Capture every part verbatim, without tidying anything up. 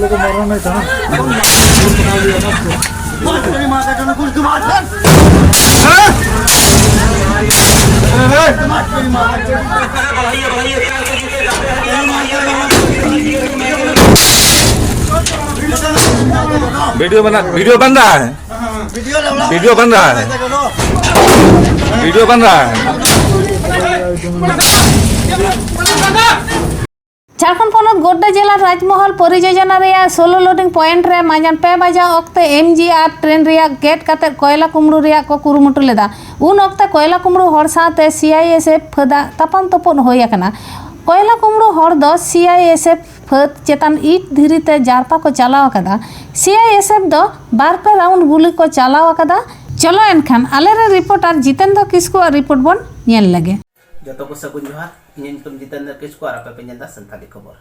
को मारना नहीं था ना। वीडियो बना, वीडियो बन रहा है। वीडियो बन रहा है। वीडियो बन रहा है। ᱡᱷᱟᱲᱠᱷᱚᱸᱰ ᱯᱚᱱᱚᱛ ᱜᱳᱰᱰᱟ ᱡᱮᱞᱟ ᱨᱟᱡᱽᱢᱚᱦᱚᱞ ᱯᱚᱨᱤᱡᱳᱡᱚᱱᱟ ᱨᱮᱭᱟᱜ ᱥᱳᱞᱳ ᱞᱳᱰᱤᱝ ᱯᱚᱭᱮᱱᱴ ᱨᱮ ᱢᱟᱸᱡᱟᱱ ᱯᱮ ᱵᱟᱡᱟᱣ ᱚᱠᱛᱮ ᱮᱢ ᱡᱤ ᱟᱨ ᱴᱨᱮᱱ ᱨᱮᱭᱟᱜ ᱜᱮᱴ ᱠᱟᱛᱮ ᱠᱚᱭᱞᱟ ᱠᱩᱢᱲᱩ ᱨᱮᱭᱟᱜ ᱠᱚ ᱠᱩᱨᱩᱢᱩᱴᱩ ᱞᱮᱫᱟ᱾ ᱩᱱ ᱚᱠᱛᱮ ᱠᱚᱭᱞᱟ ᱠᱩᱢᱲᱩ ᱦᱚᱲ ᱥᱟᱶᱛᱮ ᱥᱤ ᱟᱭ ᱮᱥ ᱮᱯᱷ ᱯᱷᱟᱹᱫᱟᱜ ᱛᱟᱯᱟᱢ ᱛᱩᱯᱩᱫ ᱦᱩᱭ ᱟᱠᱟᱱᱟ᱾ ᱠᱚᱭᱞᱟ ᱠᱩᱢᱲᱩ ᱦᱚᱲ ᱫᱚ ᱥᱤ ᱟᱭ ᱮᱥ ᱮᱯᱷ ᱯᱷᱟᱹᱫ ᱪᱮᱛᱟᱱ ᱤᱴ ᱫᱷᱤᱨᱤ ᱛᱮ ᱡᱟᱨᱯᱟ ᱠᱚ ᱪᱟᱞᱟᱣ ᱟᱠᱟᱫᱟ᱾ ᱥᱤ ᱟᱭ ᱮᱥ ᱮᱯᱷ ᱫᱚ ᱵᱟᱨ ᱯᱮ ᱨᱟᱣᱩᱱᱰ ᱜᱩᱞᱤ ᱠᱚ ᱪᱟᱞᱟᱣ ᱟᱠᱟᱫᱟ᱾ ᱪᱚᱞᱚ ᱮᱱᱠᱷᱟᱱ ᱟᱞᱮᱨᱮᱱ ᱨᱤᱯᱳᱨᱴᱟᱨ ᱡᱤᱛᱮᱱᱫᱨᱚ ᱠᱤᱥᱠᱩᱣᱟᱜ ᱨᱤᱯᱳᱨᱴ ᱵᱚᱱ ᱧᱮᱞ ᱞᱮᱜᱮ᱾ ᱡᱚᱛᱚ ᱠᱚ ᱥᱟᱹᱜᱩᱱ ᱡᱚᱦᱟᱨ᱾ ᱤᱧᱟᱹᱜ ᱧᱩᱛᱩᱢ ᱡᱤᱛᱮᱱᱫᱨᱚ ᱠᱤᱥᱠᱩ ᱟᱨ ᱟᱯᱮ ᱯᱮ ᱧᱮᱞ ᱮᱫᱟ ᱥᱟᱱᱛᱟᱲᱤ ᱠᱷᱚᱵᱚᱨ᱾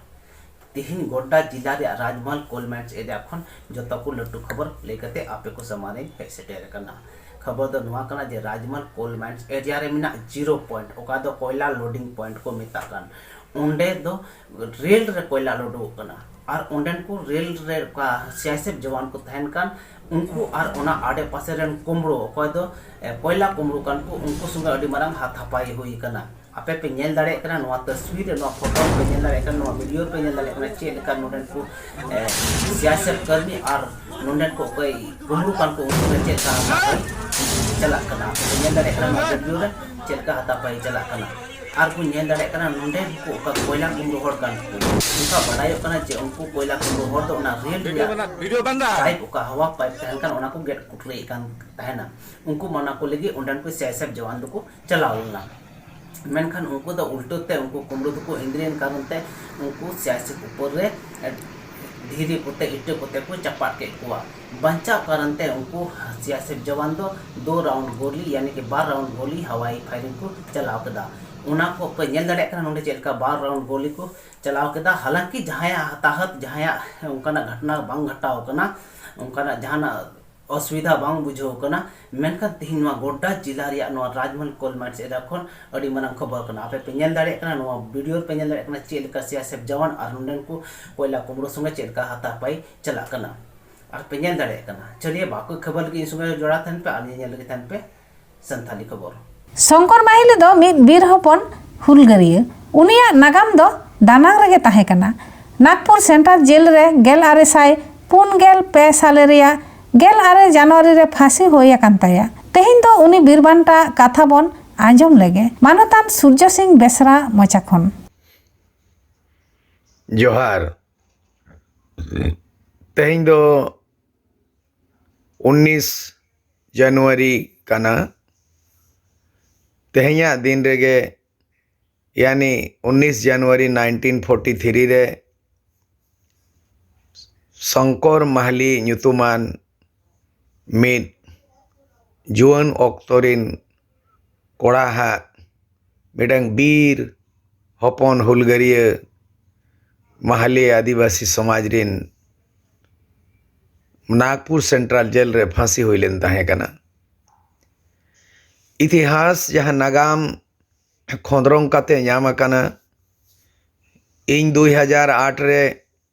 ᱛᱤᱦᱤᱧ ᱜᱳᱰᱰᱟ ᱡᱤᱞᱟ ᱨᱮᱭᱟᱜ ᱨᱟᱡᱽᱢᱟᱞ ᱠᱳᱞ ᱢᱟᱭᱤᱱᱥ ᱮᱨᱤᱭᱟ ᱠᱷᱚᱱ ᱡᱚᱛᱚ ᱠᱚ ᱞᱟᱹᱴᱩ ᱠᱷᱚᱵᱚᱨ ᱞᱟᱹᱭ ᱠᱟᱛᱮ ᱟᱯᱮ ᱠᱚ ᱥᱟᱢᱟᱝ ᱨᱤᱧ ᱦᱮᱡ ᱥᱮᱴᱮᱨ ᱟᱠᱟᱱᱟ᱾ ᱠᱷᱚᱵᱚᱨ ᱫᱚ ᱱᱚᱣᱟ ᱠᱟᱱᱟ ᱡᱮ ᱨᱟᱡᱽᱢᱟᱞ ᱠᱳᱞ ᱢᱟᱭᱤᱱᱥ ᱮᱨᱤᱭᱟ ᱨᱮ ᱢᱮᱱᱟᱜ ᱡᱤᱨᱳ ᱯᱚᱭᱮᱱᱴ, ᱚᱠᱟ ᱫᱚ ᱠᱚᱭᱞᱟ ᱞᱳᱰᱤᱝ ᱯᱚᱭᱮᱱᱴ ᱠᱚ ᱢᱮᱛᱟᱜ ᱠᱟᱱ, ᱚᱸᱰᱮ ᱫᱚ ᱨᱮᱞ ᱨᱮ ᱠᱚᱭᱞᱟ ᱞᱳᱰᱚᱜ ᱠᱟᱱᱟ᱾ ᱟᱨ ᱚᱸᱰᱮᱱ ᱠᱚ ᱨᱮᱞ ᱨᱮ ᱚᱠᱟ ᱥᱤ ᱟᱭ ᱮᱥ ᱮᱯᱷ ᱡᱚᱣᱟᱱ ᱠᱚ ᱛᱟᱦᱮᱱ ᱠᱟᱱ, ᱩᱱᱠᱩ ᱟᱨ ᱚᱱᱟ ᱟᱰᱮ ᱯᱟᱥᱮ ᱨᱮᱱ ᱠᱩᱢᱵᱽᱲᱩ, ᱚᱠᱚᱭ ᱫᱚ, ᱮ, ᱠᱚᱭᱞᱟ ᱠᱩᱢᱵᱽᱲᱩ ᱠᱟᱱ ᱠᱚ, ᱩᱱᱠᱩ ᱥᱚᱸᱜᱮ ᱟᱹᱰᱤ ᱢᱟᱨᱟᱝ ᱦᱟᱛᱟᱯᱟᱭ ᱦᱩᱭ ᱟᱠᱟᱱᱟ᱾ ᱟᱯᱮ ᱯᱮ ᱧᱮᱞ ᱫᱟᱲᱮᱭᱟᱜ ᱠᱟᱱᱟ ᱱᱚᱣᱟ ᱛᱚᱥᱣᱤᱨ ᱨᱮ, ᱱᱚᱣᱟ ᱯᱷᱳᱴᱳ ᱯᱮ ᱧᱮᱞ ᱫᱟᱲᱮᱭᱟᱜ ᱠᱟᱱᱟ, ᱱᱚᱣᱟ ᱵᱷᱤᱰᱤᱭᱳ ᱯᱮ ᱧᱮᱞ ᱫᱟᱲᱮᱭᱟᱜ ᱠᱟᱱᱟ, ᱪᱮᱫ ᱞᱮᱠᱟ ᱱᱚᱰᱮᱱ ᱠᱚ, ᱮ, ᱥᱤ ᱟᱭ ᱮᱥ ᱮᱯᱷ ᱠᱟᱹᱢᱤ ᱟᱨ ᱱᱚᱰᱮᱱ ᱠᱚ ᱚᱠᱚᱭ ᱠᱩᱢᱵᱽᱲᱩ ᱠᱟᱱ ᱠᱚ, ᱩᱱᱠᱩ ᱨᱮ ᱪᱮᱫ ᱞᱮᱠᱟ ᱦᱟᱛᱟᱯᱟᱭ ᱪᱟᱞᱟᱜ ᱠᱟᱱᱟ᱾ ᱟᱯᱮ ᱯᱮ ᱧᱮᱞ ᱫᱟᱲᱮᱭᱟᱜ ᱠᱟᱱᱟ ᱱᱚᱣᱟ ᱵᱷᱤᱰᱤᱭᱳ ᱨᱮ ᱪᱮᱫ ᱞᱮᱠᱟ ᱦᱟᱛᱟᱯᱟᱭ ᱪᱟᱞᱟᱜ ᱠᱟᱱᱟ᱾ ᱟᱨ ᱠᱚ ᱧᱮᱞ ᱫᱟᱲᱮᱭᱟᱜ ᱠᱟᱱᱟ ᱱᱚᱰᱮ ᱩᱱᱠᱩ ᱚᱠᱟ ᱠᱚᱭᱞᱟ ᱠᱩᱢᱵᱽᱲᱩ ᱦᱚᱲ ᱠᱟᱱ ᱠᱚ, ᱚᱱᱠᱟ ᱵᱟᱰᱟᱭᱚᱜ ᱠᱟᱱᱟ ᱡᱮ ᱩᱱᱠᱩ ᱠᱚᱭᱞᱟ ᱠᱩᱢᱵᱽᱲᱩ ᱦᱚᱲ ᱫᱚ ᱚᱱᱟ ᱨᱮᱞ ᱨᱮᱭᱟᱜ ᱯᱟᱭᱤᱯ, ᱚᱠᱟ ᱦᱟᱣᱟ ᱯᱟᱭᱤᱯ ᱛᱟᱦᱮᱱ ᱠᱟᱱ, ᱚᱱᱟ ᱠᱚ ᱜᱮᱫ ᱠᱩᱴᱨᱟᱹᱭᱮᱫ ᱠᱟᱱ ᱛᱟᱦᱮᱱᱟ᱾ ᱩᱱᱠᱩ ᱢᱟᱱᱟ ᱠᱚ ᱞᱟᱹᱜᱤᱫ ᱚᱸᱰᱮᱱ ᱠᱚ ᱥᱤ ᱟᱭ ᱮᱥ ᱮᱯᱷ ᱡᱟᱣᱟᱱ ᱫᱚᱠᱚ ᱪᱟᱞᱟᱣ ᱞᱮᱱᱟ᱾ ᱢᱮᱱᱠᱷᱟᱱ ᱩᱱᱠᱩ ᱫᱚ ᱩᱞᱴᱟᱹ ᱛᱮ ᱩᱱᱠᱩ ᱠᱩᱢᱵᱽᱲᱩ ᱫᱚᱠᱚ ᱮᱸᱫᱽᱨᱮᱱ ᱠᱟᱨᱚᱱ ᱛᱮ ᱩᱱᱠᱩ ᱥᱤ ᱟᱭ ᱮᱥ ᱮᱯᱷ ᱩᱯᱚᱨ ᱨᱮ, ᱮ, ᱫᱷᱤᱨᱤ ᱠᱚᱛᱮ, ᱤᱴᱟᱹ ᱠᱚᱛᱮ ᱠᱚ ᱪᱟᱯᱟᱫ ᱠᱮᱫ ᱠᱚᱣᱟ᱾ ᱵᱟᱧᱪᱟᱣ ᱠᱟᱨᱚᱱ ᱛᱮ ᱩᱱᱠᱩ ᱥᱤ ᱟᱭ ᱮᱥ ᱮᱯᱷ ᱡᱟᱣᱟᱱ ᱫᱚ ᱫᱳ ᱨᱟᱣᱩᱱᱰ ᱜᱳᱞᱤ, ᱭᱟᱱᱤ ᱠᱤ ᱵᱟᱨ ᱨᱟᱣᱩᱱᱰ ᱜᱳᱞᱤ ᱦᱟᱣᱟᱭᱤ ᱯᱷᱟᱭᱨᱤᱝ ᱠᱚ ᱪᱟᱞᱟᱣ ᱠᱮᱫᱟ᱾ ᱚᱱᱟ ᱠᱚ ᱯᱮ ᱧᱮᱞ ᱫᱟᱲᱮᱭᱟᱜ ᱠᱟᱱᱟ ᱱᱚᱰᱮ ᱪᱮᱫ ᱞᱮᱠᱟ ᱵᱟᱨ ᱨᱟᱣᱩᱱᱰ ᱜᱳᱞᱤ ᱠᱚ ᱪᱟᱞᱟᱣ ᱠᱮᱫᱟ᱾ ᱦᱟᱞᱟᱝᱠᱤ ᱡᱟᱦᱟᱸᱭᱟᱜ ᱦᱚᱛᱟᱦᱚᱛ, ᱡᱟᱦᱟᱸᱭᱟᱜ ᱚᱱᱠᱟᱱᱟᱜ ᱜᱷᱚᱴᱱᱟ ᱵᱟᱝ ᱜᱷᱚᱴᱟᱣ ᱠᱟᱱᱟ, ᱚᱱᱠᱟᱱᱟᱜ ᱡᱟᱦᱟᱱᱟᱜ ᱚᱥᱩᱵᱤᱫᱷᱟ ᱵᱟᱝ ᱵᱩᱡᱷᱟᱹᱣ ᱠᱟᱱᱟ᱾ ᱢᱮᱱᱠᱷᱟᱱ ᱛᱮᱦᱮᱧ ᱱᱚᱣᱟ ᱜᱚᱰᱰᱟ ᱡᱮᱞᱟ ᱨᱮᱭᱟᱜ ᱱᱚᱣᱟ ᱨᱟᱡᱽᱢᱚᱦᱚᱞ ᱠᱳᱞ ᱢᱟᱭᱤᱱᱥ ᱮᱞᱟᱠᱟ ᱠᱷᱚᱱ ᱟᱹᱰᱤ ᱢᱟᱨᱟᱝ ᱠᱷᱚᱵᱚᱨ ᱠᱟᱱᱟ᱾ ᱟᱯᱮ ᱯᱮ ᱧᱮᱞ ᱫᱟᱲᱮᱭᱟᱜ ᱠᱟᱱᱟ, ᱱᱚᱣᱟ ᱵᱷᱤᱰᱤᱭᱳ ᱨᱮ ᱯᱮ ᱧᱮᱞ ᱫᱟᱲᱮᱭᱟᱜ ᱠᱟᱱᱟ ᱪᱮᱫ ᱞᱮᱠᱟ ᱥᱤ ᱟᱭ ᱮᱥ ᱮᱯᱷ ᱡᱟᱣᱟᱱ ᱟᱨ ᱱᱚᱰᱮᱱ ᱠᱚ ᱠᱚᱭᱞᱟ ᱠᱩᱢᱵᱽᱲᱩ ᱥᱚᱸᱜᱮ ᱪᱮᱫ ᱞᱮᱠᱟ ᱦᱟᱛᱟᱯᱟᱭ ᱪᱟᱞᱟᱜ ᱠᱟᱱᱟ᱾ ᱟᱨ ᱯᱮ ᱧᱮᱞ ᱫᱟᱲᱮᱭᱟᱜ ᱠᱟᱱᱟ᱾ ᱪᱚᱞᱤᱭᱮ, ᱵᱟᱠᱚ ᱠᱷᱚᱵᱚᱨ ᱞᱟᱹᱜᱤᱫ ᱤᱧ ᱥᱚᱸᱜᱮ ᱡᱚᱲᱟᱣ ᱛᱟᱦᱮᱱ ᱯᱮ ᱟᱨ ᱧᱮᱧᱮᱞ ᱞᱟᱹᱜᱤᱫ ᱛᱟᱦᱮᱱ ᱯᱮ ᱥᱟᱱᱛᱷᱟᱞᱤ ᱠᱷᱚᱵᱚᱨ᱾ ᱥᱚᱝᱠᱚᱨ ᱢᱟᱦᱤᱞᱤ ᱫᱚ ᱢᱤᱫ ᱵᱤᱨ ᱦᱚᱯᱚᱱ ᱦᱩᱞᱜᱟᱹᱨᱤᱭᱟᱹ᱾ ᱩᱱᱤᱭᱟᱜ ᱱᱟᱜᱟᱢ ᱫᱚ ᱫᱟᱱᱟᱝ ᱨᱮᱜᱮ ᱛᱟᱦᱮᱸ ᱠᱟᱱᱟ᱾ ᱱᱟᱜᱽᱯᱩᱨ ᱥᱮᱱᱴᱨᱟᱞ ᱡᱮᱞ ᱨᱮ ᱜᱮᱞ ᱟᱨᱮ ᱥᱟᱭ ᱯᱩᱱ ᱜᱮᱞ ᱯᱮ ᱥᱟᱞᱮ ᱨᱮᱭᱟᱜ ᱜᱮᱞ ᱟᱨᱮ ᱡᱟᱱᱩᱣᱟᱨᱤ ᱨᱮ ᱯᱷᱟᱸᱥᱤ ᱦᱩᱭ ᱟᱠᱟᱱ ᱛᱟᱭᱟ᱾ ᱛᱮᱦᱮᱧ ᱫᱚ ᱩᱱᱤ ᱵᱤᱨ ᱵᱟᱱᱴᱟ ᱠᱟᱛᱷᱟ ᱵᱚᱱ ᱟᱸᱡᱚᱢ ᱞᱮᱜᱮ᱾ ᱢᱟᱱᱚᱛᱟᱱ ᱥᱩᱨᱡᱚ ᱥᱤᱝ ᱵᱮᱥᱨᱟ ᱢᱚᱪᱟ ᱠᱷᱚᱱ᱾ ᱡᱚᱦᱟᱨ᱾ ᱛᱮᱦᱮᱧ ᱫᱚ ᱩᱱᱤᱥ ᱡᱟᱱᱩᱣᱟᱨᱤ ᱠᱟᱱᱟ᱾ ᱛᱮᱦᱮᱧᱟᱜ ᱫᱤᱱ ᱨᱮᱜᱮ, ᱭᱟᱱᱤ ᱩᱱᱤᱥ ᱡᱟᱱᱩᱣᱟᱨᱤ ᱱᱟᱭᱤᱱᱴᱤᱱ ᱯᱷᱳᱨᱴᱤ ᱛᱷᱨᱤ ᱨᱮ ᱥᱚᱝᱠᱚᱨ ᱢᱟᱦᱞᱤ ᱧᱩᱛᱩᱢᱟᱱ ᱢᱤᱫ ᱡᱩᱣᱟᱹᱱ ᱚᱠᱛᱚ ᱨᱤᱱ ᱠᱚᱲᱟ ᱦᱟᱜ ᱢᱤᱫᱴᱟᱝ ᱵᱤᱨ ᱦᱚᱯᱚᱱ ᱦᱩᱞᱜᱟᱹᱨᱤᱭᱟᱹ ᱢᱟᱦᱞᱮ ᱟᱹᱫᱤᱵᱟᱹᱥᱤ ᱥᱚᱢᱟᱡᱽ ᱨᱤᱱ ᱱᱟᱜᱽᱯᱩᱨ ᱥᱮᱱᱴᱨᱟᱞ ᱡᱮᱞ ᱨᱮ ᱯᱷᱟᱸᱥᱤ ᱦᱩᱭ ᱞᱮᱱ ᱛᱟᱦᱮᱸ ᱠᱟᱱᱟ᱾ ᱤᱛᱤᱦᱟᱥ ᱡᱟᱦᱟᱸ ᱱᱟᱜᱟᱢ ᱠᱷᱚᱸᱫᱽᱨᱚᱝ ᱠᱟᱛᱮ ᱧᱟᱢ ᱟᱠᱟᱱᱟ, ᱤᱧ ᱫᱩᱭ ᱦᱟᱡᱟᱨ ᱟᱴ ᱨᱮ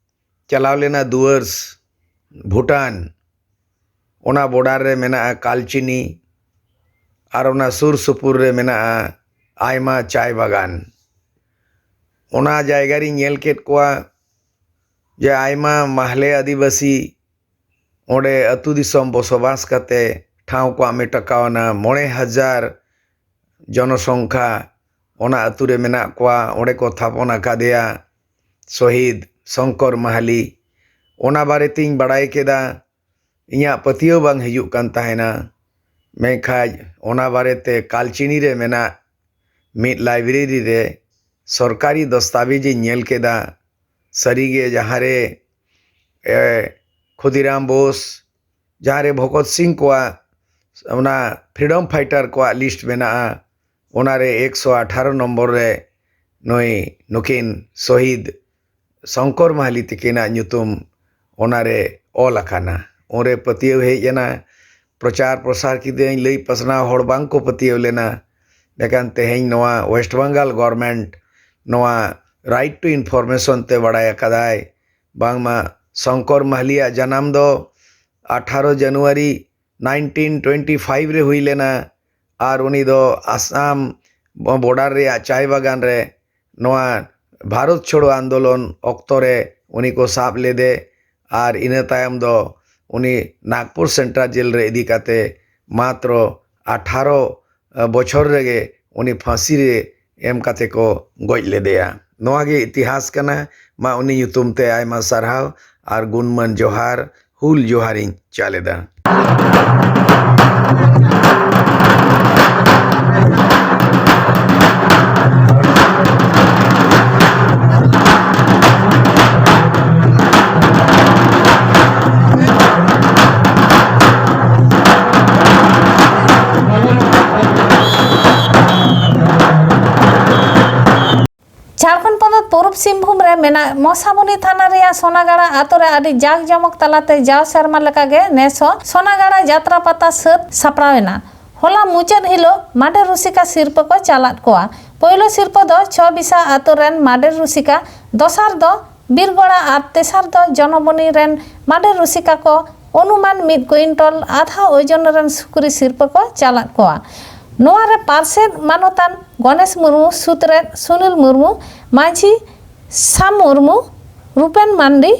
ᱪᱟᱞᱟᱣ ᱞᱮᱱᱟ ᱫᱩᱣᱟᱹᱨᱥ, ᱵᱷᱩᱴᱟᱱ᱾ ᱚᱱᱟ ᱵᱚᱰᱟᱨ ᱨᱮ ᱢᱮᱱᱟᱜᱼᱟ ᱠᱟᱞᱪᱤᱱᱤ, ᱟᱨ ᱚᱱᱟ ᱥᱩᱨ ᱥᱩᱯᱩᱨ ᱨᱮ ᱢᱮᱱᱟᱜᱼᱟ ᱟᱭᱢᱟ ᱪᱟᱭ ᱵᱟᱜᱟᱱ᱾ ᱚᱱᱟ ᱡᱟᱭᱜᱟ ᱨᱤᱧ ᱧᱮᱞ ᱠᱮᱫ ᱠᱚᱣᱟ ᱡᱮ ᱟᱭᱢᱟ ᱢᱟᱦᱞᱮ ᱟᱹᱫᱤᱵᱟᱹᱥᱤ ᱚᱸᱰᱮ ᱟᱹᱛᱩ ᱫᱤᱥᱚᱢ ᱵᱚᱥᱚᱵᱟᱥ ᱠᱟᱛᱮ ᱴᱷᱟᱶ ᱠᱚ ᱟᱢᱮᱴ ᱟᱠᱟᱣᱱᱟ᱾ ᱢᱚᱬᱮ ᱦᱟᱡᱟᱨ ᱡᱚᱱᱚᱥᱚᱝᱠᱷᱟ ᱚᱱᱟ ᱟᱹᱛᱩ ᱨᱮ ᱢᱮᱱᱟᱜ ᱠᱚᱣᱟ, ᱚᱸᱰᱮ ᱠᱚ ᱛᱷᱟᱯᱚᱱ ᱟᱠᱟᱫᱮᱭᱟ ᱥᱚᱦᱤᱫ ᱥᱚᱝᱠᱚᱨ ᱢᱟᱦᱟᱞᱤ᱾ ᱚᱱᱟ ᱵᱟᱨᱮᱛᱤᱧ ᱵᱟᱲᱟᱭ ᱠᱮᱫᱟ᱾ ᱤᱧᱟᱹᱜ ᱯᱟᱹᱛᱭᱟᱹᱣ ᱵᱟᱝ ᱦᱤᱡᱩᱜ ᱠᱟᱱ ᱛᱟᱦᱮᱱᱟ᱾ ᱢᱮᱱᱠᱷᱟᱡ ᱚᱱᱟ ᱵᱟᱨᱮᱛᱮ ᱠᱟᱞᱪᱤᱱᱤ ᱨᱮ ᱢᱮᱱᱟᱜ ᱢᱤᱫ ᱞᱟᱭᱵᱨᱮᱨᱤ ᱨᱮ ᱥᱚᱨᱠᱟᱨᱤ ᱫᱚᱥᱛᱟᱵᱮᱡᱽ ᱤᱧ ᱧᱮᱞ ᱠᱮᱫᱟ᱾ ᱥᱟᱹᱨᱤᱜᱮ ᱡᱟᱦᱟᱸᱨᱮ ᱮ, ᱠᱷᱩᱫᱤᱨᱟᱢ ᱵᱳᱥ, ᱡᱟᱦᱟᱸᱨᱮ ᱵᱷᱚᱜᱚᱛ ᱥᱤᱝ ᱠᱚᱣᱟᱜ ᱚᱱᱟ ᱯᱷᱨᱤᱰᱚᱢ ᱯᱷᱟᱭᱴᱟᱨ ᱠᱚᱣᱟᱜ ᱞᱤᱥᱴ ᱢᱮᱱᱟᱜᱼᱟ, ᱚᱱᱟᱨᱮ ᱮᱠᱥᱚ ᱟᱴᱷᱟᱨᱚ ᱱᱚᱢᱵᱚᱨ ᱨᱮ ᱱᱩᱭ, ᱱᱩᱠᱤᱱ ᱥᱚᱦᱤᱫ ᱥᱚᱝᱠᱚᱨ ᱢᱟᱦᱟᱞᱤ ᱛᱤᱠᱤᱱᱟᱜ ᱧᱩᱛᱩᱢ ᱚᱱᱟᱨᱮ ᱚᱞ ᱟᱠᱟᱱᱟ᱾ ᱩᱱᱨᱮ ᱯᱟᱹᱛᱭᱟᱹᱣ ᱦᱮᱡ ᱮᱱᱟ᱾ ᱯᱨᱚᱪᱟᱨ ᱯᱨᱚᱥᱟᱨ ᱠᱤᱫᱟᱹᱧ, ᱞᱟᱹᱭ ᱯᱟᱥᱱᱟᱣ ᱦᱚᱲ ᱵᱟᱝ ᱠᱚ ᱯᱟᱹᱛᱭᱟᱹᱣ ᱞᱮᱱᱟ᱾ ᱢᱮᱱᱠᱷᱟᱱ ᱛᱮᱦᱮᱧ ᱱᱚᱣᱟ ᱳᱭᱮᱥᱴ ᱵᱮᱝᱜᱟᱞ ᱜᱚᱨᱢᱮᱱᱴ ᱱᱚᱣᱟ ᱨᱟᱭᱤᱴ ᱴᱩ ᱤᱱᱯᱷᱚᱨᱢᱮᱥᱚᱱ ᱛᱮ ᱵᱟᱲᱟᱭ ᱟᱠᱟᱫᱟᱭ ᱵᱟᱝᱢᱟ ᱥᱚᱝᱠᱚᱨ ᱢᱟᱦᱞᱤᱭᱟᱜ ᱡᱟᱱᱟᱢ ᱫᱚ ᱟᱴᱷᱟᱨᱚ ᱡᱟᱱᱩᱣᱟᱨᱤ ᱱᱟᱭᱤᱱᱴᱤᱱ ᱴᱩᱭᱮᱱᱴᱤ ᱯᱷᱟᱭᱤᱵᱷ ᱨᱮ ᱦᱩᱭ ᱞᱮᱱᱟ᱾ ᱟᱨ ᱩᱱᱤ ᱫᱚ ᱟᱥᱟᱢ ᱵᱚᱰᱟᱨ ᱨᱮᱭᱟᱜ ᱪᱟᱭ ᱵᱟᱜᱟᱱ ᱨᱮ ᱱᱚᱣᱟ ᱵᱷᱟᱨᱚᱛ ᱪᱷᱳᱲᱳ ᱟᱱᱫᱳᱞᱚᱱ ᱚᱠᱛᱚ ᱨᱮ ᱩᱱᱤ ᱠᱚ ᱥᱟᱵ ᱞᱮᱫᱮ᱾ ᱟᱨ ᱤᱱᱟᱹ ᱛᱟᱭᱚᱢ ᱫᱚ ᱩᱱᱤ ᱱᱟᱜᱽᱯᱩᱨ ᱥᱮᱱᱴᱨᱟᱞ ᱡᱮᱞ ᱨᱮ ᱤᱫᱤ ᱠᱟᱛᱮ ᱢᱟᱛᱨᱚ ᱟᱴᱷᱟᱨᱚ ᱵᱚᱪᱷᱚᱨ ᱨᱮᱜᱮ ᱩᱱᱤ ᱯᱷᱟᱸᱥᱤ ᱨᱮ ᱮᱢ ᱠᱟᱛᱮ ᱠᱚ ᱜᱚᱡ ᱞᱮᱫᱮᱭᱟ᱾ ᱱᱚᱣᱟ ᱜᱮ ᱤᱛᱤᱦᱟᱥ ᱠᱟᱱᱟ᱾ ᱢᱟ ᱩᱱᱤ ᱧᱩᱛᱩᱢ ᱛᱮ ᱟᱭᱢᱟ ᱥᱟᱨᱦᱟᱣ ᱟᱨ ᱜᱩᱱᱢᱟᱱ ᱡᱚᱦᱟᱨ, ᱦᱩᱞ ᱡᱚᱦᱟᱨᱤᱧ ᱪᱟᱞ ᱮᱫᱟ᱾ ᱡᱷᱟᱲᱠᱷᱚᱸᱰ ᱯᱚᱱᱚᱛ ᱯᱩᱨᱩᱵ ᱥᱤᱝᱵᱷᱩᱢ ᱨᱮ ᱢᱮᱱᱟᱜ ᱢᱚᱥᱟᱵᱚᱱᱤ ᱛᱷᱟᱱᱟ ᱨᱮᱭᱟᱜ ᱥᱚᱱᱟᱜᱟᱲᱟ ᱟᱛᱳ ᱨᱮ ᱟᱹᱰᱤ ᱡᱟᱠ ᱡᱚᱢᱚᱠ ᱛᱟᱞᱟᱛᱮ ᱡᱟᱣ ᱥᱮᱨᱢᱟ ᱞᱮᱠᱟᱜᱮ ᱱᱮᱥ ᱦᱚᱸ ᱥᱚᱱᱟᱜᱟᱲᱟ ᱡᱟᱛᱨᱟ ᱯᱟᱛᱟ ᱥᱟᱹᱛ ᱥᱟᱯᱲᱟᱣ ᱮᱱᱟ᱾ ᱦᱚᱞᱟ ᱢᱩᱪᱟᱹᱫ ᱦᱤᱞᱳᱜ ᱢᱟᱰᱮᱨ ᱨᱩᱥᱤᱠᱟ ᱥᱤᱨᱯᱟᱹ ᱠᱚ ᱪᱟᱞᱟᱫ ᱠᱚᱣᱟ᱾ ᱯᱳᱭᱞᱳ ᱥᱤᱨᱯᱟᱹ ᱫᱚ ᱪᱷᱚ ᱵᱤᱥᱟ ᱟᱛᱳ ᱨᱮᱱ ᱢᱟᱰᱮᱨ ᱨᱩᱥᱤᱠᱟ, ᱫᱚᱥᱟᱨ ᱫᱚ ᱵᱤᱨᱜᱚᱲᱟ ᱟᱨ ᱛᱮᱥᱟᱨ ᱫᱚ ᱡᱚᱱᱚᱵᱚᱱᱤ ᱨᱮᱱ ᱢᱟᱰᱮᱨ ᱨᱩᱥᱤᱠᱟ ᱠᱚ ᱚᱱᱩᱢᱟᱱ ᱢᱤᱫ ᱠᱩᱭᱤᱱᱴᱚᱞ ᱟᱫᱷᱟ ᱳᱡᱚᱱ ᱨᱮᱱ ᱥᱩᱠᱨᱤ ᱥᱤᱨᱯᱟᱹ ᱠᱚ ᱪᱟᱞᱟᱫ ᱠᱚᱣᱟ᱾ ᱱᱚᱣᱟ ᱨᱮ ᱯᱟᱨᱥᱮᱛ ᱢᱟᱱᱚᱛᱟᱱ ᱜᱚᱱᱮᱥ ᱢᱩᱨᱢᱩ, ᱥᱩᱛᱨᱮᱛ ᱥᱩᱱᱤᱞ ᱢᱩᱨᱢᱩ, ᱢᱟᱹᱡᱷᱤ ᱥᱟᱢ ᱢᱩᱨᱢᱩ, ᱨᱩᱯᱮᱱ ᱢᱟᱱᱰᱤ,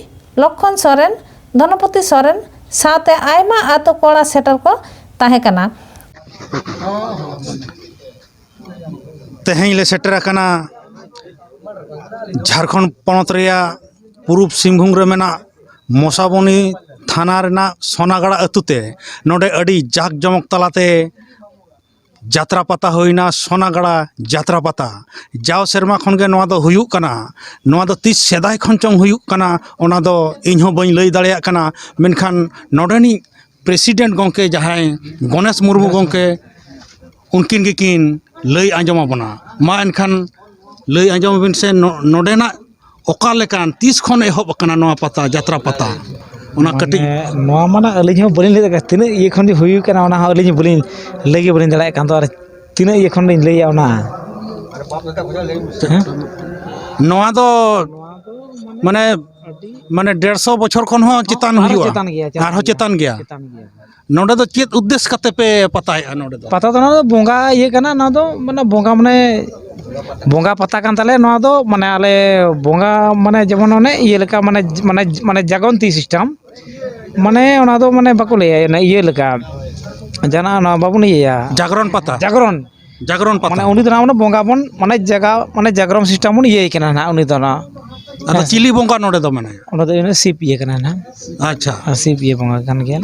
ᱞᱚᱠᱠᱷᱚᱱ ᱥᱚᱨᱮᱱ, ᱫᱷᱚᱱᱚᱯᱚᱛᱤ ᱥᱚᱨᱮᱱ ᱥᱟᱶᱛᱮ ᱟᱭᱢᱟ ᱟᱛᱳ ᱠᱚᱲᱟ ᱥᱮᱴᱮᱨ ᱠᱚ ᱛᱟᱦᱮᱸ ᱠᱟᱱᱟ᱾ ᱛᱮᱦᱮᱧ ᱞᱮ ᱥᱮᱴᱮᱨ ᱟᱠᱟᱱᱟ ᱡᱷᱟᱲᱠᱷᱚᱸᱰ ᱯᱚᱱᱚᱛ ᱨᱮᱭᱟᱜ ᱯᱩᱨᱩᱵ ᱥᱤᱝᱵᱷᱩᱢ ᱨᱮ ᱢᱮᱱᱟᱜ ᱢᱚᱥᱟᱵᱚᱱᱤ ᱛᱷᱟᱱᱟ ᱨᱮᱱᱟᱜ ᱥᱚᱱᱟᱜᱟᱲᱟ ᱟᱹᱛᱩ ᱛᱮ᱾ ᱱᱚᱰᱮ ᱟᱹᱰᱤ ᱡᱟᱠ ᱡᱚᱢᱚᱠ ᱛᱟᱞᱟᱛᱮ ᱡᱟᱛᱨᱟ ᱯᱟᱛᱟ ᱦᱩᱭᱱᱟ, ᱥᱚᱱᱟᱜᱟᱲᱟ ᱡᱟᱛᱨᱟ ᱯᱟᱛᱟ᱾ ᱡᱟᱣ ᱥᱮᱨᱢᱟ ᱠᱷᱚᱱ ᱜᱮ ᱱᱚᱣᱟ ᱫᱚ ᱦᱩᱭᱩᱜ ᱠᱟᱱᱟ᱾ ᱱᱚᱣᱟ ᱫᱚ ᱛᱤᱥ ᱥᱮᱫᱟᱭ ᱠᱷᱚᱱ ᱪᱚᱝ ᱦᱩᱭᱩᱜ ᱠᱟᱱᱟ, ᱚᱱᱟ ᱫᱚ ᱤᱧ ᱦᱚᱸ ᱵᱟᱹᱧ ᱞᱟᱹᱭ ᱫᱟᱲᱮᱭᱟᱜ ᱠᱟᱱᱟ᱾ ᱢᱮᱱᱠᱷᱟᱱ ᱱᱚᱰᱮᱱᱤᱡ ᱯᱨᱮᱥᱤᱰᱮᱱᱴ ᱜᱚᱢᱠᱮ ᱡᱟᱦᱟᱸᱭ ᱜᱚᱱᱮᱥ ᱢᱩᱨᱢᱩ ᱜᱚᱢᱠᱮ, ᱩᱱᱠᱤᱱ ᱜᱮᱠᱤᱱ ᱞᱟᱹᱭ ᱟᱸᱡᱚᱢ ᱟᱵᱚᱱᱟ᱾ ᱢᱟ ᱮᱱᱠᱷᱟᱱ ᱞᱟᱹᱭ ᱟᱸᱡᱚᱢ ᱟᱵᱤᱱ ᱥᱮ ᱱᱚ-, ᱱᱚᱰᱮᱱᱟᱜ ᱚᱠᱟ ᱞᱮᱠᱟᱱ, ᱛᱤᱥ ᱠᱷᱚᱱ ᱮᱦᱚᱵ ᱟᱠᱟᱱᱟ ᱱᱚᱣᱟ ᱯᱟᱛᱟ, ᱡᱟᱛᱨᱟ ᱯᱟᱛᱟ? ᱚᱱᱟ ᱠᱟᱹᱴᱤᱡ ᱢᱟᱱᱮ, ᱱᱚᱣᱟ ᱢᱟ ᱱᱟᱜ ᱟᱹᱞᱤᱧ ᱦᱚᱸ ᱵᱟᱹᱞᱤᱧ ᱞᱟᱹᱭ ᱫᱟᱲᱮᱭᱟᱜ ᱠᱟᱱᱟ, ᱛᱤᱱᱟᱹᱜ ᱤᱭᱟᱹ ᱠᱷᱚᱱ ᱡᱮ ᱦᱩᱭ ᱠᱟᱱᱟ, ᱚᱱᱟ ᱦᱚᱸ ᱟᱹᱞᱤᱧ ᱦᱚᱸ ᱵᱟᱹᱞᱤᱧ ᱞᱟᱹᱭ ᱜᱮ ᱵᱟᱹᱞᱤᱧ ᱫᱟᱲᱮᱭᱟᱜ ᱠᱟᱱ ᱫᱚ᱾ ᱟᱨ ᱛᱤᱱᱟᱹᱜ ᱤᱭᱟᱹ ᱠᱷᱚᱱ ᱞᱤᱧ ᱞᱟᱹᱭᱟ ᱚᱱᱟ? ᱦᱮᱸ? ᱱᱚᱣᱟ ᱫᱚ ᱢᱟᱱᱮ, ᱢᱟᱱᱮ ᱰᱮᱲᱥᱚ ᱵᱚᱪᱷᱚᱨ ᱠᱷᱚᱱ ᱦᱚᱸ ᱪᱮᱛᱟᱱ ᱟᱨᱦᱚᱸ ᱦᱩᱭᱩᱜᱼᱟ᱾ ᱪᱮᱛᱟᱱ ᱜᱮᱭᱟ, ᱪᱮᱛᱟᱱ ᱟᱨᱦᱚᱸ ᱜᱮᱭᱟ, ᱪᱮᱛᱟᱱ ᱜᱮᱭᱟ᱾ ᱪᱮᱛᱟᱱ ᱜᱮᱭᱟ᱾ ᱱᱚᱰᱮ ᱫᱚ ᱪᱮᱫ ᱩᱫᱽᱫᱮᱥ ᱠᱟᱛᱮ ᱯᱮ ᱯᱟᱛᱟᱭᱮᱫᱼᱟ ᱱᱚᱰᱮ ᱫᱚ? ᱯᱟᱛᱟ ᱫᱚ ᱱᱚᱣᱟ ᱫᱚ ᱵᱚᱸᱜᱟ ᱤᱭᱟᱹ ᱠᱟᱱᱟ, ᱱᱚᱣᱟ ᱫᱚ ᱢᱟᱱᱮ ᱵᱚᱸᱜᱟ ᱢᱟᱱᱮ ᱵᱚᱸᱜᱟ ᱯᱟᱛᱟ ᱠᱟᱱ ᱛᱟᱞᱮᱭᱟ ᱱᱚᱣᱟ ᱫᱚ, ᱢᱟᱱᱮ ᱟᱞᱮ ᱵᱚᱸᱜᱟ ᱢᱟᱱᱮ ᱡᱮᱢᱚᱱ ᱚᱱᱮ ᱤᱭᱟᱹ ᱞᱮᱠᱟ, ᱢᱟᱱᱮ, ᱢᱟᱱᱮ, ᱢᱟᱱᱮ ᱡᱟᱜᱚᱱᱛᱤ ᱥᱤᱥᱴᱮᱢ, ᱢᱟᱱᱮ ᱚᱱᱟ ᱫᱚ ᱢᱟᱱᱮ ᱵᱟᱠᱚ ᱞᱟᱹᱭᱟ ᱚᱱᱟ ᱤᱭᱟᱹ ᱞᱮᱠᱟ, ᱡᱟᱦᱟᱱᱟᱜ ᱚᱱᱟ ᱵᱟᱵᱚᱱ ᱤᱭᱟᱹᱭᱟ᱾ ᱡᱟᱜᱽᱨᱚᱱ ᱯᱟᱛᱟ? ᱡᱟᱜᱽᱨᱚᱱ᱾ ᱡᱟᱜᱽᱨᱚᱱ ᱯᱟᱛᱟ᱾ ᱢᱟᱱᱮ ᱩᱱᱤ ᱫᱚ ᱱᱟᱜ ᱢᱟᱱᱮ ᱵᱚᱸᱜᱟ ᱵᱚᱱ, ᱢᱟᱱᱮ ᱡᱟᱜᱟ, ᱢᱟᱱᱮ ᱡᱟᱜᱽᱨᱚᱱ ᱥᱤᱥᱴᱮᱢ ᱵᱚᱱ ᱤᱭᱟᱹᱭ ᱠᱟᱱᱟ ᱱᱟᱜ ᱩᱱᱤ ᱫᱚ ᱱᱟᱜ᱾ ᱟᱫᱚ ᱦᱮᱸ ᱥᱮ? ᱪᱤᱞᱤ ᱵᱚᱸᱜᱟ ᱱᱚᱰᱮ ᱫᱚ ᱢᱮᱱᱟᱭᱟ? ᱚᱸᱰᱮ ᱫᱚ ᱤᱱᱟᱹ ᱥᱤᱵ ᱤᱭᱟᱹ ᱠᱟᱱᱟᱭ ᱱᱟᱜ᱾ ᱟᱪᱪᱷᱟ᱾ ᱟᱨ ᱥᱤᱵ ᱤᱭᱟᱹ ᱵᱚᱸᱜᱟ ᱠᱟᱱ ᱜᱮᱭᱟ᱾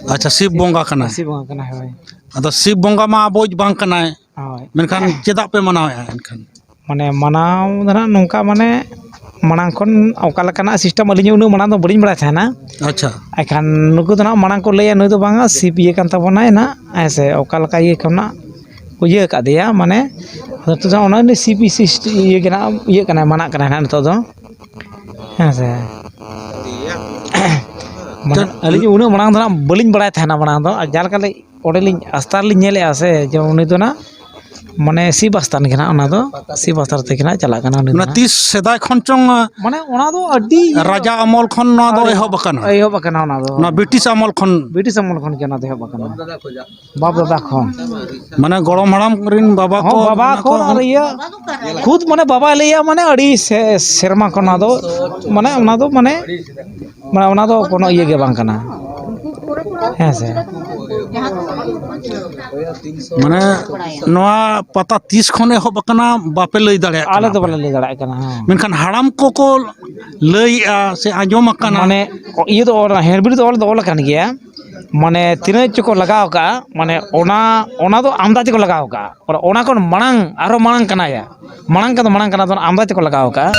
ᱟᱪᱪᱷᱟ, ᱥᱤᱵ ᱵᱚᱸᱜᱟ ᱠᱟᱱᱟᱭ᱾ ᱥᱤᱵ ᱵᱚᱸᱜᱟ ᱠᱟᱱᱟᱭ, ᱦᱳᱭ᱾ ᱟᱫᱚ ᱥᱤᱵ ᱵᱚᱸᱜᱟ ᱢᱟ ᱟᱵᱚᱭᱤᱡ ᱵᱟᱝ ᱠᱟᱱᱟᱭ᱾ ᱦᱳᱭ᱾ ᱢᱮᱱᱠᱷᱟᱱ ᱪᱮᱫᱟᱜ ᱯᱮ ᱢᱟᱱᱟᱣᱮᱫᱼᱟ ᱮᱱᱠᱷᱟᱱ? ᱢᱟᱱᱮ ᱢᱟᱱᱟᱣ ᱫᱚ ᱱᱟᱜ ᱱᱚᱝᱠᱟ, ᱢᱟᱱᱮ ᱢᱟᱲᱟᱝ ᱠᱷᱚᱱ ᱚᱠᱟ ᱞᱮᱠᱟᱱᱟᱜ ᱥᱤᱥᱴᱮᱢ ᱟᱹᱞᱤᱧ ᱦᱚᱸ ᱩᱱᱟᱹᱜ ᱢᱟᱲᱟᱝ ᱫᱚ ᱵᱟᱹᱞᱤᱧ ᱵᱟᱲᱟᱭ ᱛᱟᱦᱮᱱᱟ᱾ ᱟᱪᱪᱷᱟ᱾ ᱮᱱᱠᱷᱟᱱ ᱱᱩᱠᱩ ᱫᱚ ᱱᱟᱜ ᱢᱟᱲᱟᱝ ᱠᱚ ᱞᱟᱹᱭᱟ, "ᱱᱩᱭ ᱫᱚ ᱵᱟᱝᱟ, ᱥᱤᱵ ᱤᱭᱟᱹ ᱠᱟᱱ ᱛᱟᱵᱚᱱᱟᱭ ᱱᱟᱜ", ᱦᱮᱸ ᱥᱮ, ᱚᱠᱟ ᱞᱮᱠᱟ ᱤᱭᱟᱹ ᱠᱷᱚᱱᱟᱜ ᱠᱚ ᱤᱭᱟᱹ ᱟᱠᱟᱫᱮᱭᱟ, ᱢᱟᱱᱮ ᱱᱤᱛᱚᱜ ᱫᱚ ᱚᱱᱟ ᱥᱤᱵ ᱥᱤᱥᱴ-, ᱤᱭᱟᱹ ᱠᱟᱱᱟ, ᱤᱭᱟᱹ ᱠᱟᱱᱟᱭ, ᱢᱟᱱᱟᱜ ᱠᱟᱱᱟᱭ ᱱᱟᱜ ᱱᱤᱛᱚᱜ ᱫᱚ, ᱦᱮᱸ ᱥᱮ᱾ ᱢᱟᱱᱮ ᱛᱚ ᱟᱹᱞᱤᱧ ᱩᱱᱟᱹᱜ ᱢᱟᱲᱟᱝ ᱫᱚ ᱱᱟᱜ ᱵᱟᱹᱞᱤᱧ ᱵᱟᱲᱟᱭ ᱛᱟᱦᱮᱱᱟ ᱢᱟᱲᱟᱝ ᱫᱚ, ᱟᱨ ᱡᱟᱦᱟᱸ ᱞᱮᱠᱟ ᱞᱤᱧ ᱚᱸᱰᱮᱞᱤᱧ ᱟᱥᱛᱟᱨ ᱞᱤᱧ ᱧᱮᱞᱮᱜᱼᱟ ᱥᱮ, ᱡᱮ ᱩᱱᱤ ᱫᱚ ᱱᱟᱜ ᱢᱟᱱᱮ ᱥᱤᱵ ᱟᱥᱛᱟᱱ ᱜᱮ ᱱᱟᱜ, ᱚᱱᱟ ᱫᱚ ᱥᱤᱵ ᱟᱥᱛᱟᱱ ᱛᱮᱜᱮ ᱱᱟᱜ ᱪᱟᱞᱟᱜ ᱠᱟᱱᱟ ᱩᱱᱤ ᱫᱚ ᱚᱱᱟ ᱱᱟᱜ᱾ ᱛᱤᱥ ᱥᱮᱫᱟᱭ ᱠᱷᱚᱱ ᱪᱚᱝ ᱢᱟᱱᱮ ᱚᱱᱟ ᱫᱚ ᱟᱹᱰᱤ ᱨᱟᱡᱟ ᱟᱢᱚᱞ ᱠᱷᱚᱱ ᱱᱚᱣᱟ ᱫᱚ ᱟᱹᱰᱤ, ᱮᱦᱚᱵ ᱟᱠᱟᱱᱟ? ᱮᱦᱚᱵ ᱟᱠᱟᱱᱟ ᱚᱱᱟ ᱫᱚ᱾ ᱱᱚᱣᱟ ᱵᱨᱤᱴᱤᱥ ᱟᱢᱚᱞ ᱠᱷᱚᱱ? ᱵᱨᱤᱴᱤᱥ ᱟᱢᱚᱞ ᱠᱷᱚᱱ ᱜᱮ ᱚᱱᱟ ᱫᱚ ᱮᱦᱚᱵ ᱟᱠᱟᱱᱟ, ᱵᱟᱯ ᱫᱟᱫᱟ ᱠᱷᱚᱱ᱾ ᱢᱟᱱᱮ ᱜᱚᱲᱚᱢ ᱦᱟᱲᱟᱢ ᱨᱮᱱ ᱵᱟᱵᱟ ᱦᱚᱸ, ᱠᱚ, ᱵᱟᱵᱟ ᱢᱮᱱᱟᱜ ᱠᱚ ᱠᱚᱣᱟ᱾ ᱟᱨ ᱤᱭᱟᱹ ᱠᱷᱩᱫ ᱢᱟᱱᱮ ᱵᱟᱵᱟᱭ ᱞᱟᱹᱭᱟ, ᱢᱟᱱᱮ ᱟᱹᱰᱤ ᱥᱮ-, ᱥᱮᱨᱢᱟ ᱠᱷᱚᱱ ᱚᱱᱟ ᱫᱚ, ᱢᱟᱱᱮ ᱚᱱᱟ ᱫᱚ ᱢᱟᱱᱮ ᱢᱟᱱᱮ ᱚᱱᱟ ᱫᱚ ᱠᱳᱱᱳ ᱤᱭᱟᱹ ᱜᱮ ᱵᱟᱝ ᱠᱟᱱᱟ, ᱦᱮᱸ ᱥᱮ᱾ ᱢᱟᱱᱮ ᱱᱚᱣᱟ ᱯᱟᱛᱟ ᱛᱤᱥ ᱠᱷᱚᱱ ᱮᱦᱚᱵ ᱟᱠᱟᱱᱟ ᱵᱟᱯᱮ ᱞᱟᱹᱭ ᱫᱟᱲᱮᱭᱟᱜ ᱠᱟᱱᱟ? ᱟᱞᱮ ᱫᱚ ᱵᱟᱞᱮ ᱞᱟᱹᱭ ᱫᱟᱲᱮᱭᱟᱜ ᱠᱟᱱᱟ, ᱦᱮᱸ᱾ ᱢᱮᱱᱠᱷᱟᱱ ᱦᱟᱲᱟᱢ ᱠᱚᱠᱚ ᱞᱟᱹᱭᱮᱜᱼᱟ ᱥᱮ ᱟᱸᱡᱚᱢ ᱟᱠᱟᱱᱟ? ᱢᱟᱱᱮ ᱤᱭᱟᱹ ᱫᱚ ᱚᱞ, ᱦᱮᱸᱰᱵᱤᱞ ᱫᱚ ᱚᱞ ᱫᱚ ᱚᱞ ᱟᱠᱟᱱ ᱜᱮᱭᱟ, ᱢᱟᱱᱮ ᱛᱤᱱᱟᱹᱜ ᱪᱚᱠᱚ ᱞᱟᱜᱟᱣ ᱟᱠᱟᱫᱼᱟ, ᱢᱟᱱᱮ ᱚᱱᱟ, ᱚᱱᱟ ᱫᱚ ᱟᱢᱫᱟ ᱪᱚᱠᱚ ᱞᱟᱜᱟᱣ ᱟᱠᱟᱫᱼᱟ, ᱚᱱᱟ ᱠᱷᱚᱱ ᱢᱟᱲᱟᱝ, ᱟᱨᱦᱚᱸ ᱢᱟᱲᱟᱝ ᱠᱟᱱᱟᱭᱟ, ᱢᱟᱲᱟᱝ ᱠᱟᱱ ᱫᱚ ᱢᱟᱲᱟᱝ ᱠᱟᱱᱟ, ᱟᱢᱫᱟ ᱪᱚᱠᱚ ᱞᱟᱜᱟᱣ ᱟᱠᱟᱫᱼᱟ᱾